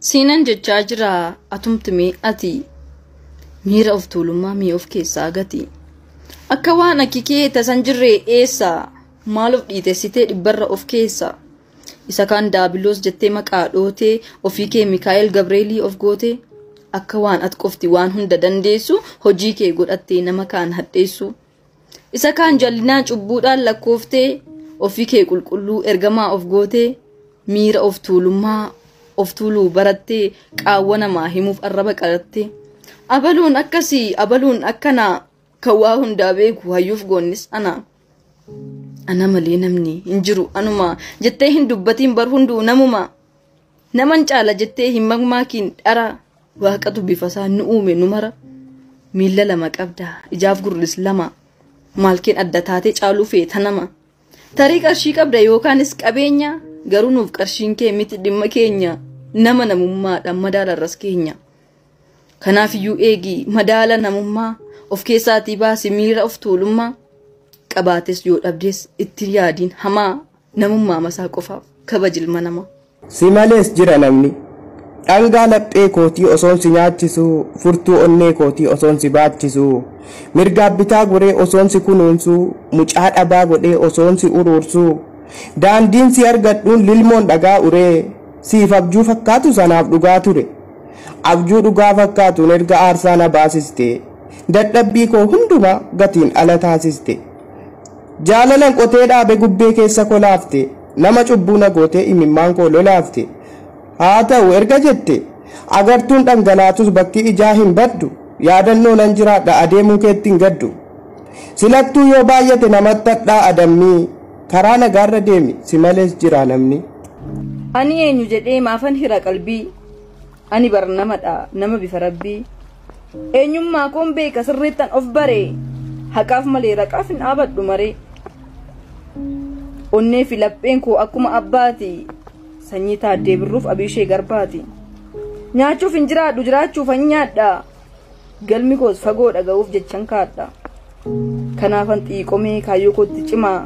Siinan jechaa jira atumti mee ati miira of tuulummaa mee of keessaa gati. Akka waan akki kee tasan jirree eessa maal of dhiitessitee dhibbarra of keessa. Isa kaan daabiloos jettee maqaa dhootee ofii kee Mikaa'el Gabreelii of gootee akka waan ati qofti waan hunda dandeessu hojii kee godhattee nama kaan hadheessu. Isa kaan jallinaa cubbuudhaan lakkooftee ofii kee qulqulluu ergamaa of gootee miira of tuulummaa of tuuluu barattee qaawwa namaa himuuf arraba qarattee. Abaluun akkasii abaluun akkanaa kan waa hundaa beeku hayyuuf goonnis ana. Ana malee namni hin jiru anuma jettee hin dubbatiin bar hunduu namuma. Naman caala jettee hin makmaakiin dhara waaqatu bifa isaa nu uume nu mara. Miilla lama qabda ijaaf gurris lama maalkeen adda taatee caaluu feeta nama. Tarii qarshii qabda yookaanis qabeenya garuu nuuf qarshiin kee miti dhimma keenya nama namummaadhaan madaalarras keenya. Kanaafiyyuu eegi madaala namummaa of keessaatii baasi miira of tuulummaa qabaates yoo dhabdes itti yaadiin hamaa namummaa masaa qofaaf kabajilma namaa. Si malees jira namni. Dhangaa laphee kootii osoon si nyaachisuu, furtuu onnee kootii osoon si baachisuu, mirgaa bitaa goree osoon si kunuunsuu, mucaa dhabaa godhee osoon si uruursuu, daandiin si argadhuun lilmoon dhagaa uree, siif abjuu fakkaatu sanaaf dhugaa ture. Abjuu dhugaa fakkaatuun erga aarsaa na baasiste, dadhabbii koo hundumaa gatiin ala taasiste. Jaalalan qotee dhaabe gubbee keessa kolaafte, nama cubbuu na gootee imimmaan koo lolaafte. Haa ta'u erga jette agartuun dhangalaatus bakki ijaa hin baddu, yaadannoo nan jiraadha adeemuu keetti hin gaddu. Silattuu yoo baay'ate namatti hadhaa adammii, karaa nagaarra deemi si malees jira namni. Ani eenyu jedhee maafan hira qalbii, ani bar namadha nama bifa rabbii. Eenyummaa koon beeka sirriittan of bare, haqaaf malee raqaaf hin dhaabadhu maree. Onnee fi lapheen koo akkuma abbaati. Sanyii taaddee birruuf abiishee garbaati. Nyaachuuf hin jiraadhu jiraachuuf hin nyaadha. Galmi koos fagoo dhaga'uuf jechan kaadha. Kanaafan xiiqomee kaayyoo kootti cimaa.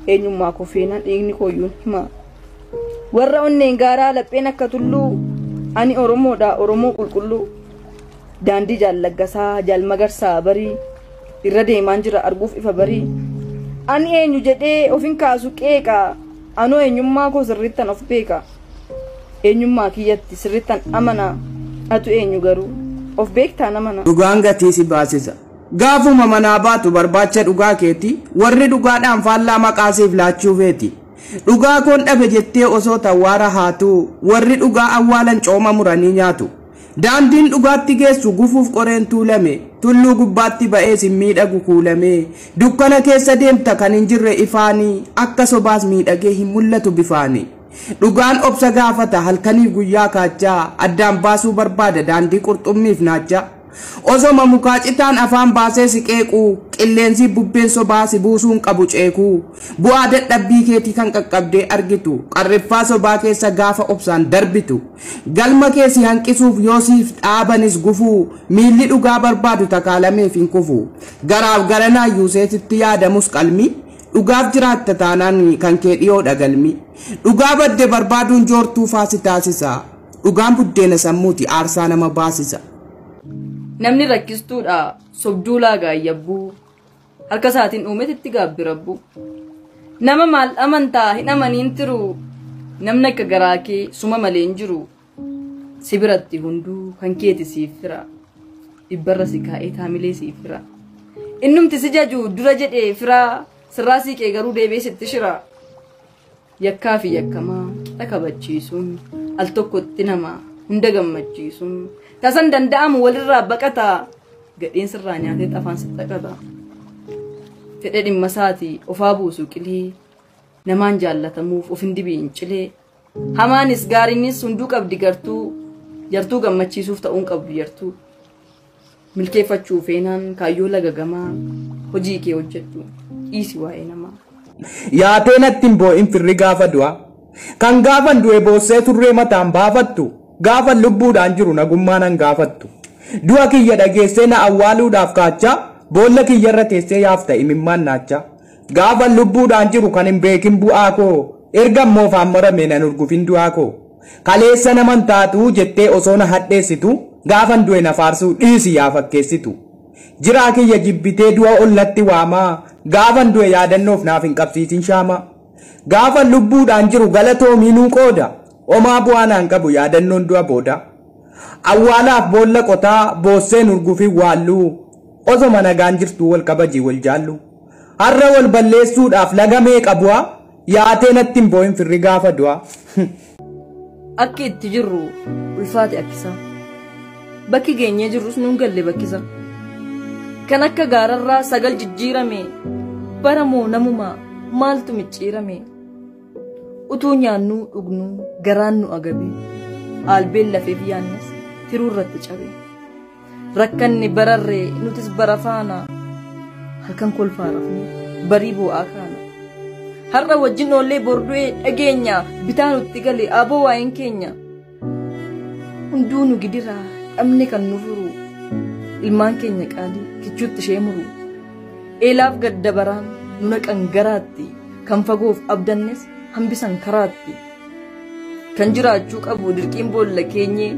Eenyummaa koo feenaan dhiigni kooyyuun hima. Warra onneen gaaraa lapheen akka tulluu. Ani Oromoodha Oromoo qulqulluu. Daandii jaallaggasaa jaalmagarsaa barii. Irra deemaan jira arguuf ifa barii. Ani eenyu jedhee of hin kaasu qeeqa. Anoo eenyummaa koo sirriittan of beeka. Eenyummaa kiyyatti sirriittan amana. Atu eenyu garuu of beektaa namana. Dhugaan gatii si baasisa. Gaafuma manaa baatu barbaacha dhugaa keeti, warri dhugaadhaan faallaa maqaa siif laachuu feeti. Dhugaa koon dhabe jettee osoo tawwaara haatu, warri dhugaa awwaalan cooma muranii nyaatu. Daandiin dhugaatti geessu gufuuf qoreen tuulame, tulluu gubbaatti ba'ees hin miidhagu kuulame. Dukkana keessa deemta kan hin jirre ifaanii, akka sobaas miidhagee hin mul'atu bifaanii. Dhugaan obsa gaafata halkaniif guyyaa kaachaa, addaan baasuu barbaada daandii qurxummiif naachaa. Osoma mukaa citaan afaan baasee si qeequu, qilleensi bubbeen sobaa si buusuun qabu ceekuu, bu'aa dadhabbii keetii kan qaqqabdee argitu, qarriffaa sobaa keessa gaafa obsaan darbitu, galma kee si hanqisuuf yoo siif dhaabanis gufuu, miilli dhugaa barbaadu takaalameef hin kufu. Garaaf garanaa yuuseetitti yaadamus qalmi, dhugaaf jiraatta taanaan kan kee dhiyoodha galmi. Dhugaa badde barbaaduun joortuu faasi taasisa, dhugaan buddeena sammuuti aarsaa nama baasisa. Namni rakkistuudha sobduu laagaa yabbuu harka isaatiin uumetti gaabbi rabbu. Nama maal amantaa hin amaniin tiru, namni akka garaa kee suma malee hin jiru. Si biratti hunduu kan keeti siif fira, dhibbarra si kaa'ee taamilee siif fira. Innumti si jaju dura jedhee fira, sirraa siiqee garuu deebi'ee sitti shira. Yakkaa fi yakkamaa qixa kabachiisuun al tokkotti nama hunda gammachiisuun tasan danda'amu walirraa baqata, gadheen sirraa nyaatee afaan sitti dhaqata. Fedhe dhimma isaatii ofaa buusu qilee, namaan jaallatamuuf of hin dibiin cilee. Hamaanis gaariinis hunduu qabdi gartuu, jartuu gammachiisuuf ta'uun qabdu jartuu. Milkeeffachuu feenaan kaayyoo lagagamaa, hojii kee hojjedhu dhiisi waa'ee namaa. Yaatee natti hin boo'in firri gaafa du'a. Kan gaafan du'e boossee turree mataan baafattu, gaafan lubbuudhaan jiru nagummaa nan gaafattu. Du'a kiyya dhageessee na awwaaluudhaaf kaachaa, boolla kiyyarra teessee yaafta imimmaan naachaa. Gaafan lubbuudhaan jiru kan hin beekin bu'aa koo, erga immoo afaan marame nan urgufin du'aa koo. Kaleessa naman taatu jettee osoo na hadheessitu gaafan du'e na faarsuu dhiisi yaa fakkeessitu. Jiraa kiyya jibbitee du'a ollatti waamaa gaafan du'e yaadannoof naaf hin qabsiisin shaamaa. Gaafan lubbuudhaan jiru galatoominuu qooda omaa bu'aa naan qabu yaadannoon du'a booda. Awwaalaaf boolla qotaa boosseen urgufii waalluu osoma nagaan jirtuu wal kabajii wal jaallu. Har'a wal balleessuudhaaf laga meeqa bu'aa yaatee natti hin boo'in firri gaafa du'a. Akki itti jirru ulfaate akkisa. Bakki geenyee jirrus nuun galle bakkisa. Kan akka gaararraa sagal jijjiirame bara moo namumaa maaltu micciirame. Utuu nyaannuu dhugnuu garaan nu agabe albeen lafeef yaannes tiruu irratti cabe. Rakkanni bararree nutis bara faana halkan kolfaa rafne barii boo'aa kaana. Har'a wajjin oollee bordu'ee dhageenya bitaa nutti gale aboo waa'een keenya. Hunduu nu gidiraa dhabne kan nu furu ilmaan keenya qaalii kichuutti ishee muru. Eelaaf gadda baraan nu naqan garaatti kan fagoof abdannes hambisan karaatti. Kan jiraachuu qabu dirqiin boolla keenyee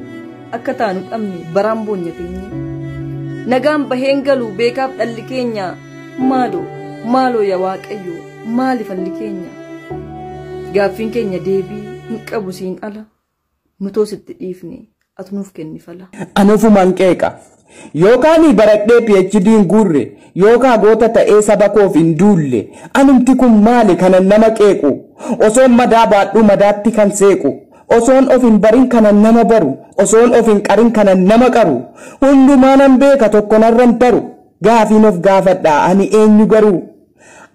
akka taanu dhabne baraan boonya teenyee. Nagaan baheen galu beekaaf dhalli keenya maaloo maaloo yaa Waaqayyo maali falli keenya. Gaaffiin keenya deebii hin qabu siin ala nutoo sitti dhiifne ati nuuf kenni fala. Anufumaan qeeqa. Yookaan baradhee PhD hin guurre yookaan goota ta'ee saba koof hin duulle anumti kun maali kanan nama qeequ osoon madaa baadhuu madaatti kan seequ osoon of hin barin kanan nama baru osoon of hin qarin kanan nama qaru hundumaa nan beeka tokko narran taru gaafiin of gaafadhaa ani eenyu garuu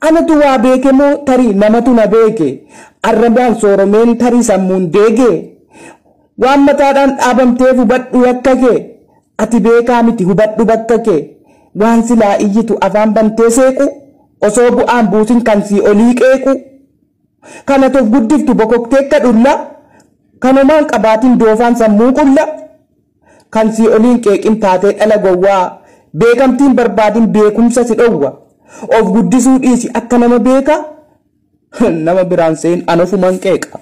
anatu waa beeke moo tarii namatu na beeke arrabaan sooromeen tarii sammuun deege waan mataadhaan dhaabamteef hubadhu yakka kee. Ati beekaa miti hubadhu bakka kee waan silaa iyyitu afaan bantee seequ osoo bu'aan buusin kan sii olii qeequ kana of guddiftu bokoktee akka dhulla kanumaan qabaatiin doofaan sammuu qulla kan sii oliin qeeqin taatee dhala gowwaa beekamtiin barbaadin beekumsa si dhowwa of guddisuu dhiisi akka nama beeka nama biraan seen anofumaan qeeqa.